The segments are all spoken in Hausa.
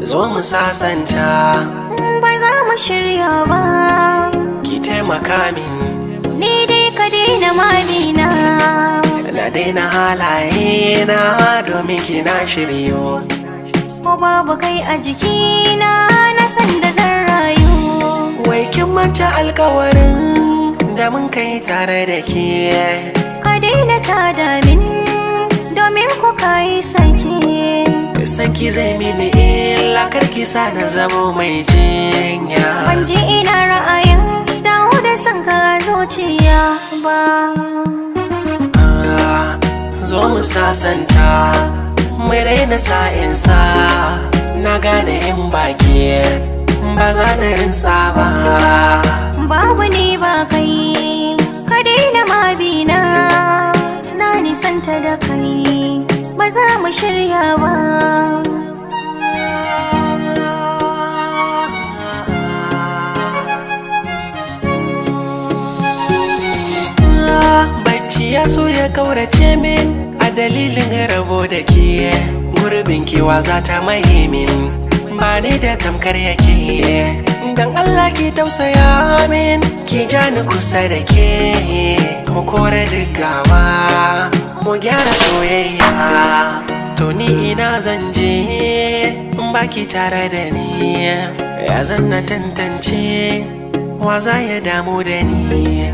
Zo mu sasanta. Ba za mu shirya ba. Ki taimaka min. Ni dai ka daina mamina. Na daina halaye na domin kina shiryo. Ko babu kai a jikina, na san da zan rayu. Wai kin manta alkawarin da mun kai tare da ke? Ka daina tada min, domin ku kayi sake. Sanki zai mini illa, karki sa na zamo mai jinya. Ban ji ina ra'ayin dawo da son ka zuciya ba. Ah, zo mu sasanta, mu daina sa'insa. Na gane in baki ba za na rinsa ba. Babu ni ba kai, ka daina mabina. Na nisanta da kai, ba za mu shirya ba. Bacci ya so ya kaurace min a dalilin rabo da ke. Gurbin kewa za ta maye min, ba ni da tamkar yake. Dan Allah ki tausaya min, ki ja ni kusa da ke. Mu kore duk gawa, mu gyara soyayya. To ni ina zan je in baki tare da ni? Ya zan na tantance wa za ya damu da ni?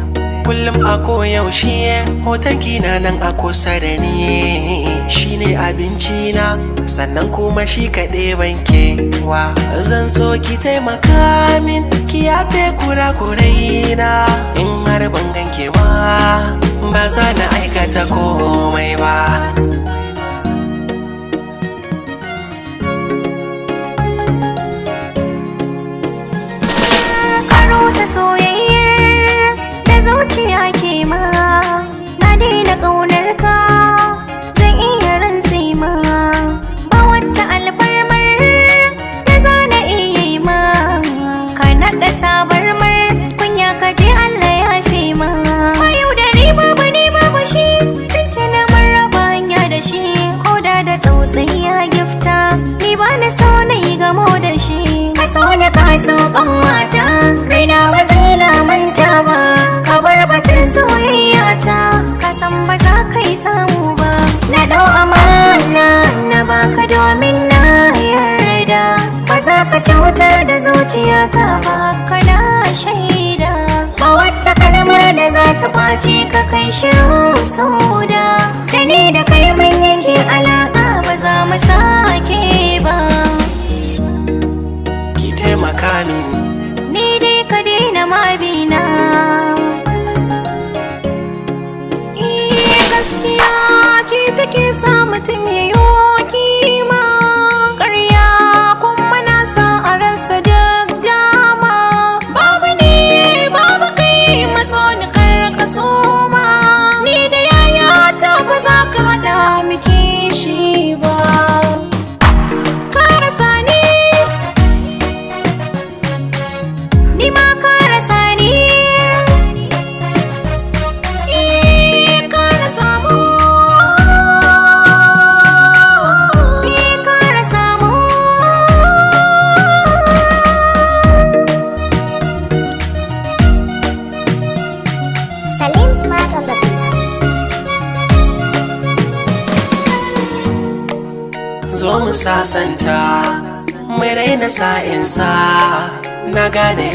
Kullum a koyaushe hoton na nan a kusa da ni. Shine abinci na, sannan kuma shi kaɗai banke wa. Zan so ki taimaka min, ki yafe kurakurai na. In har ban ganke ba, ba za na aikata komai ba. Ka rusa soyayyar da zuciya ke ma. Na daina ƙaunar ka, zan iya rantse ma. Ba wata alfarmar da za na iya yi ma. Ka naɗa tabarmar kunya, ka je Allah ya fi ma. Ba yau da riba ba ne babu shi, tuntuna mun raba hanya da shi. Ko da da tsautsayi ya gifta, ni ba na so na yi gamo da shi. Ka so na ka so ƙanwata, raina ba zai lamanta ba. Ka bar batun soyayya ta, ka san ba za ka yi samu ba. Na ɗau amana na baka domin na yarda, ba za ka cutar da zuciyata ba, kana shaida. Ba wata kalmar da za ta kwace ka, kai shiru sauda. Da ni da kai mun yanke alaƙa, ba za mu sake ba. Ki taimaka min. Ni dai ka daina mabina. Eh, gaskiya ce take sa mutum ya yi kima, ƙarya kuma na sa a rasa duk dama. Babu ne babu kai, matso ni kar ka soma. Ni da yayata ba za ka haɗa miki shi ba. Ka rasa ni. Ni ma ka rasa ni. Eh, ka rasa mu. Ni ka rasa mu. Salim Smart on the beat. Zo mu sasanta, mu daina sa'insa. Na gane.